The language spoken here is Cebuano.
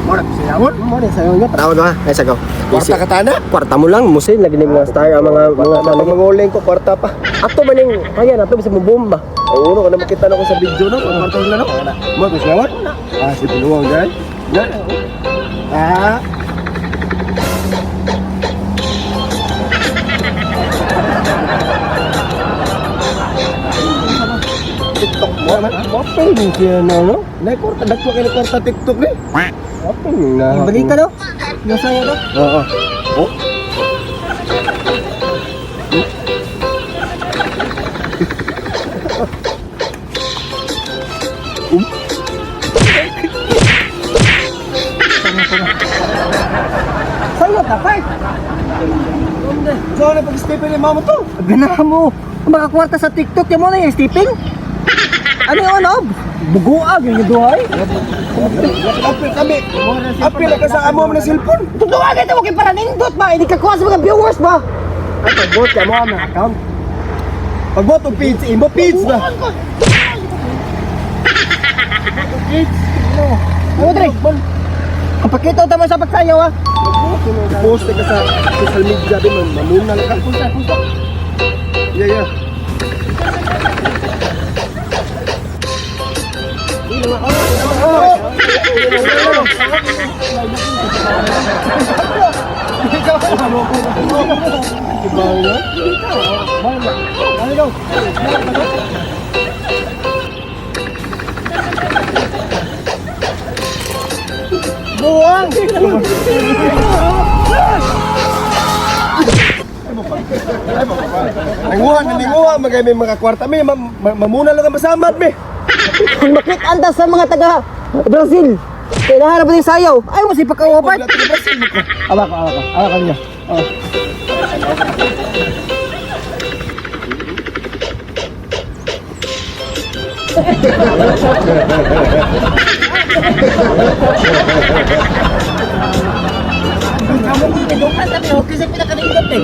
Mora sayawon. Mo na sayo niya. Patawag ha. Ay sagaw. Kwarta ka tana. Kwarta mo lang musil lagi ni mga star ang mga mga Mga manguling ko kwarta pa. Ato ba ning kaya na to bisag mo bomba. Oo, no, kana makita na ko sa video no, kung kwarta na no. Mo to sayawon. Ah, si Biluwang guys. Yan. Ah. TikTok mo man. Open din siya na no. Nay kwarta dagko kay kwarta TikTok ni. Open na. Balita no? Nasaya to? Oo. Oh. Sayo ka, part. Saan na pag-stepin ni mama to? Ganahan mo. Makakwarta sa TikTok, yan mo na yung stepping. Ano yung ano? Buguag yung duhay. Apil kami. Apil ka sa amo mo ng cellphone. Tutuwa kita mo kay para nindot ba? Hindi ka kuha sa mga viewers ba? Ay pagbot ka mo ang account. Pagboto page, imo page na. Ano dre? Kapakita tama sa pagsayaw ah. I-post ka sa social media din, mamuna lang ka. Pusa, pusa. Yeah. Buwang! Nanguha, nanguha, magay may mga kwarta may mamuna lang ang masamad may. Makit anda sa mga taga Brazil. Kaya nahanap din sayaw. Ay mo si pagkawa part. Awa ko, awa ko, awa ko niya. Oh. Kamu ko tinukan kami okay sa pinakanindot eh.